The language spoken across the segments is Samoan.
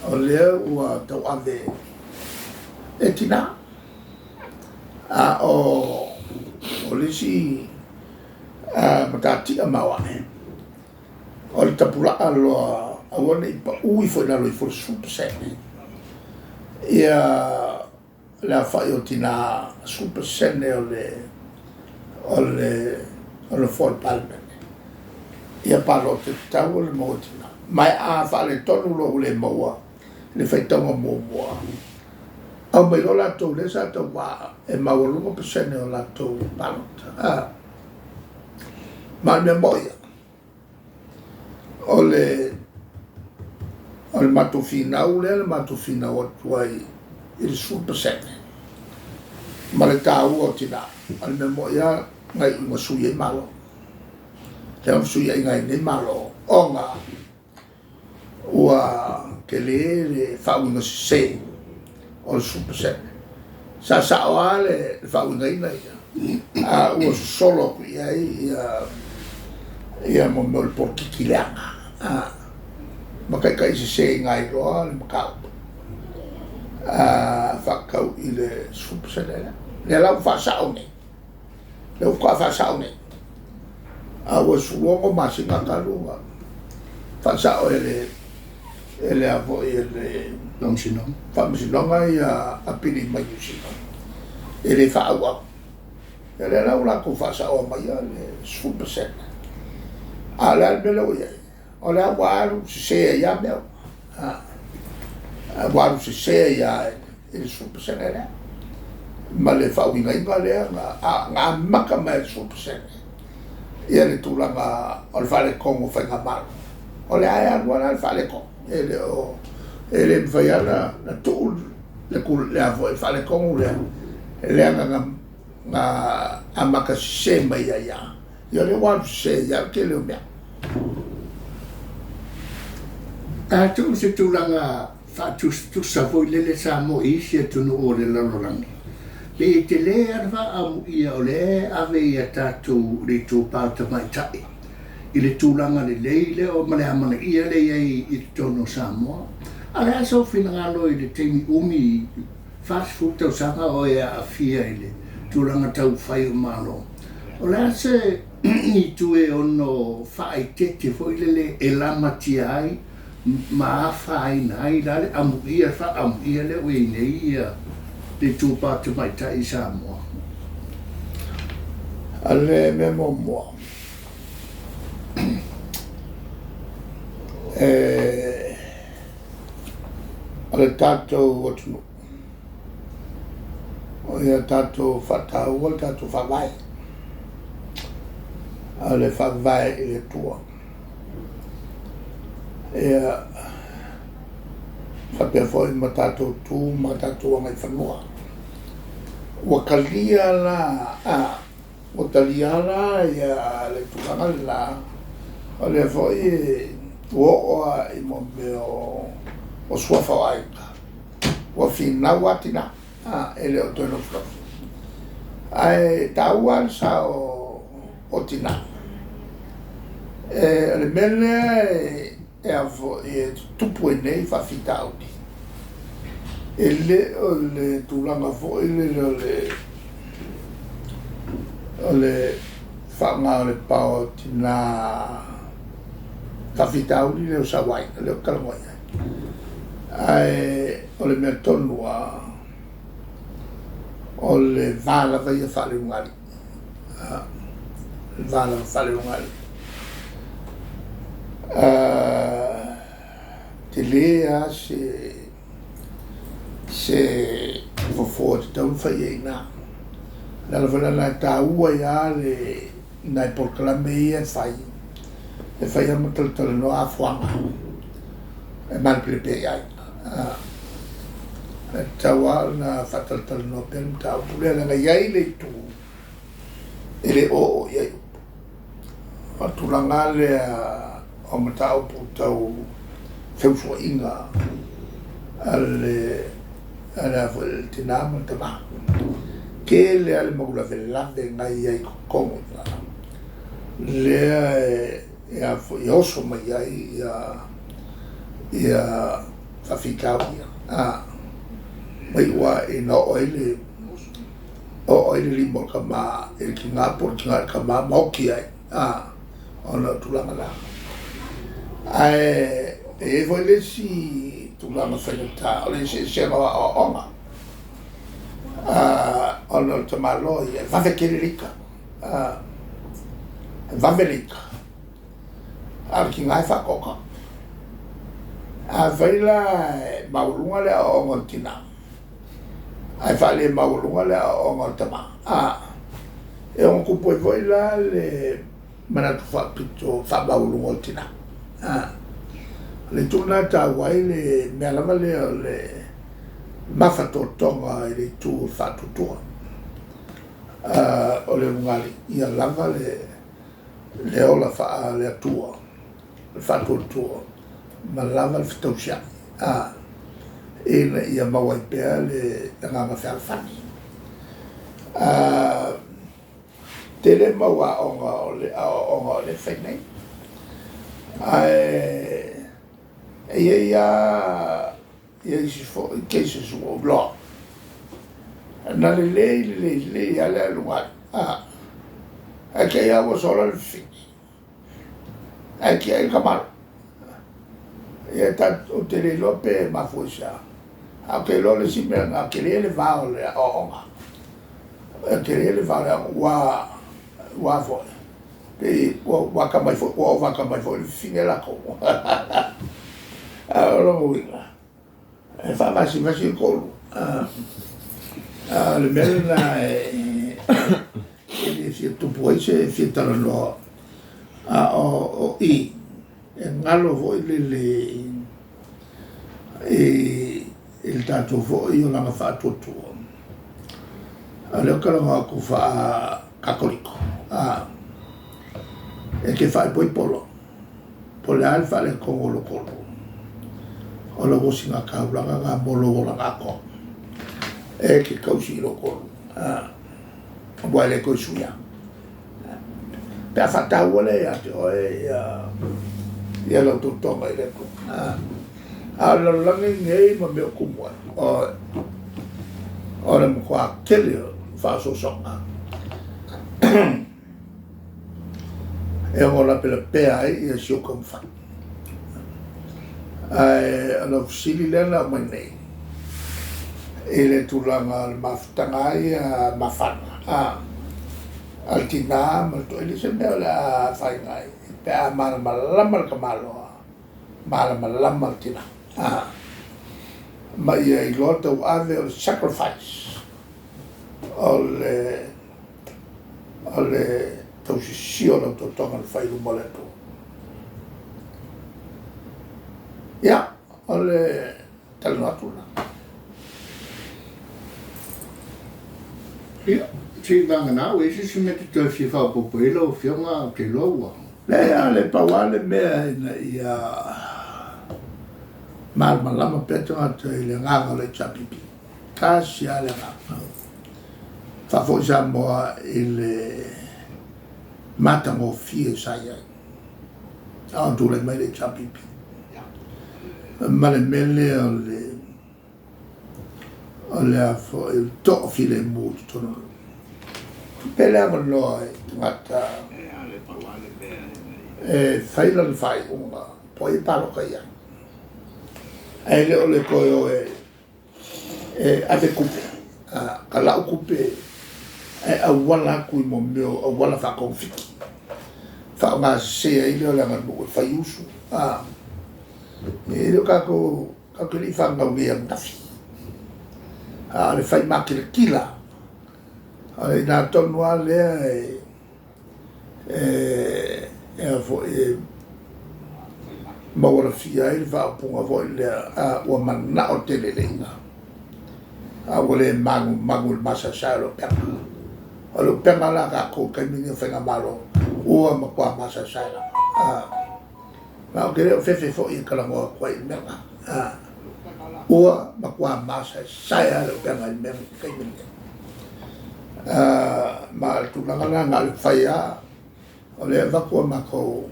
O lea ua tauave e tinā. A o le isi matatia maoae, o le tapulaa loa aua ne i pau ifo i lalo ifo o le 10% ia le aofai o tinā, 10% o le nofoa o le Palemene, ia palota tatau ona maua e tinā. Ma a faaletonu loa ua le maua le faitauga muamua, aumai loa latou lea sa tauva e maualuga pasene o latou palota. Ma o le mea moi lava, o le matou finau lea na matou finau atu ai i le 10% ma le taua o tina, o le mea moi lava na iu ina sui ai Malo. Lea na fesuiaiga ai nei Malo ona ua tele le faauiga sese o le 10%. Sa sao lava le faauigaina ia, a ua sosolo atu i ai ia mo mea o le polokiki leaga, ma taitaiseseina ai loa le mataupu faatatau i le 10% lea. Lea la ua faasao nei. Lea ua faatoa faasao nei, a ua 16 masina talu ona faasao e le e le a foi e le Faamasinoga ia apili mai Niu Sila e le faaauau. Ia lea la ua latou faasaoa maia le 10%. A o le a le mea lea ua i ai? O lea ua alu sese ai lava mea uma. Ua alu sese ai lava i le 10% lea ma le faauigaina lea na amata mai i le 10% ia le tulaga o le faaletonu o faigamalo. O lea e alu lava la le faaletonu, e le o, e le mafai lava ona tuu le a foi le faaletonu lea, leaga na amata sese mai ai lava. Ia o lea ua alu sese ai lava le tele o mea. A tuu se tulaga faatusatusa foi lele Samoa i isi atunuu o le lalolagi, pei e tele lava le faaamuia o lea e ave i a tatou le itupa o tamaitai i le tulaga lelei lea ma le amanaia lea e i ai i totonu o Samoa. A o le a sou finagalo i le taimi umi 40 tausaga o e aafia i le tulaga tau fai o Malo? O le a se itu e ono faaeteete foi lele e lamatia ai ma afaina ai la le amuia, le faaamuia lea ua i ai nei ia le itupa tamaitai i Samoa? O le mea muamua, o le tatou atunuu, O ia tatou faataua le tatou Faavae, o le Faavae i le Atua. Ia faapea foi ma tatou tu ma tatou agaifanua. Ua talia la, ua talia la ia le tulaga lena, o lea foi ua oo lava i mea o suafa o aiga. Ua finau lava tina, e le o toe nofonofo. Ae taua lava le sao o tina. O le mea lea e a foi e tutupu ai nei faafitauli, e le o le tulaga foi lele o le o le faaaoga o le paoa o tina faafitauli lea o sauaina lea ou te talanoa i ai. Ae o le mea tonu lava, o le va lava ia faale-ulugalii. O le va lava faale-ulugalii. Tele lava se se fofo e tatau ona fai i ai i ina. O le ala foi lena e taua ai lava le nai polokalame ia e fai, e fai lava ma talatalanoa afuaga e malepelepe ai aiga. E tatau lava ona faatalatalanoa pea le mataupu lea, leaga e i ai le itu e le oooo i ai upu. O le tulaga lea o mataupu tau feusuaiga a le a foi le tina ma le tama. Tele lava le mau lavelave na i ai i totonu i ina, lea e a foi e oso mai ai ia Ia faafitauli ia, a, ma iu lava ina oo ai le, oo ai le lima o le tama i le tina po o le tina i le tama ma oti ai, a, ona o tulaga na. Ae e i ai foi le isi tulaga faigata o le eseesega o aoaoga, ona o le tamaloa ia, e vave tele le ita, e vave le ita, a o le tina e faatoatoa. Afai la e maualuga le aoaoga o le tina ae faalemaualuga le aoaoga o le tama, e ono tupu ai foi la le manatu faapito faamaualuga o le tina. O le itu lena e taua ai le mea lava lea o le mafatotoga i le itu o le faatuatua, o le ulugalii, ia lava le ola faale-Atua, le faatuatua ma lava le fetausiai, ina ia maua ai pea le agaga fealofani. Tele mau aoga o le aoaoga o lea e fai nei, ae e i ai lava ia isi foi cases ua ou iloa, na lelei lelei lelei lava le ulugalii, ae te i lava ua sola le fafine, ae tiai le tamaloa. Ia ou te le iloa pe mafua i se a, ae ou te iloa o le isi mea lena, tele le va o le aoaoga, tele le va o le aoaoga, ua foi, pei ua atamai foi, ua ova atamai foi i le fafine latou. A o lona uiga, e faavasivasi le toalua. A o le mea lena e le fia tupu ai se fia talanoa, a o i, e galo foi lele i le tatou foi olaga faatuatua. O lea ou te talanoa atu faa-Katoliko, e te faaipoipo loa, po o le a le faaletonu o lou toalua, o lau osigataulaga lena mo lou olaga atoa. E te tausi i lou toalua, aua e le toe suia. Pe a faataua lea ia te oe ia lau tautoga i le Atua. A o le lalolagi lenei ma mea o tumu ai, o le matua tele o faaosoosoga e ono lapelapea ai ia si ou taumafai. Ae o lau fesili lea na aumai nei i le tulaga o le mafutaga lava ia mafana a le tina ma le toeaina, e leai se mea o le a afaina ai pe a malamalama le tamaloa, malamalama le tina, ma ia iloa tauave o le sacrifice, o le tausisia o lau tautoga na fai i luma o le Atua. Ia, o le talanoa atu lena. Ia, seivagana ua i ai se isi mea e te toe fia faaopoopo i ai lau Afioga, ou te iloa ua. Leai, a o le pau lava le mea ina ia malamalama pea tagata i le agaga o le HRPP. Tasi lava le agaga. Faafoi Samoa i le matagofie sa i ai a o tulai mai le HRPP. Ma le mea lea o le o le a foi o le toafilemu i totonu o le nuu. Pe le avanoa i tagata e fai lana faaiuga po o ai e palota i ai. Ae le o le toe o e ave tupe, ka lau tupe ae auala atu i mea o auala faatogafiti, faaaoga sese ai lea o le aganuu e fai usu. E le o tatou tatou te le i fanau nei ananafi, a o le fai makilatila, o le i ina tonu lava lea e foi e maualafia ai le faaupuga foi lea, ua manao tele le iga, a ua le magumagu i le masaesae o le upega. O le upega la a tatou i le taimi lenei o faigamalo, ua matua masaesae lava. Ma ou te le o fefe foi e talanoa atu ai i le mea lena. Ua matua masaesae lava le upega i le mea taimi lenei. Ma o le tulaga la na o le fai lava, o lea e avatu a matou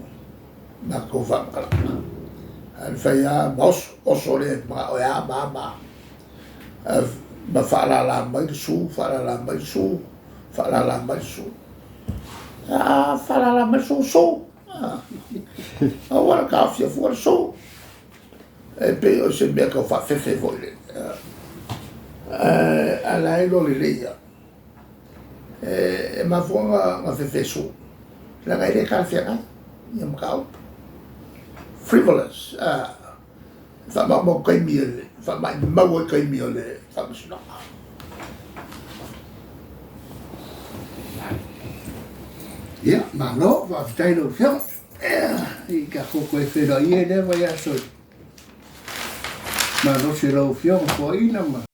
faamatalaga. Ae fai lava ma oso, oso lea manao e a ma a ma a. Ma faalala mai le su, faalala mai le su, faalala mai le su. A faalala mai le su, su. Aua le taofia fua le su. E pei o se mea tau faafefe foi lele. Ae la e iloa lelei lava. E mafua ona fefe su, leaga e le talafeagai ia mataupu. Frivolous, e faamaumau taimi, e faamaumau ai taimi o le faamasinoga. Ia, malo, faafetai lau Afioga. I tatou toe feiloai ia i lea vaiaso i malosi o lau Afioga foaiina ma.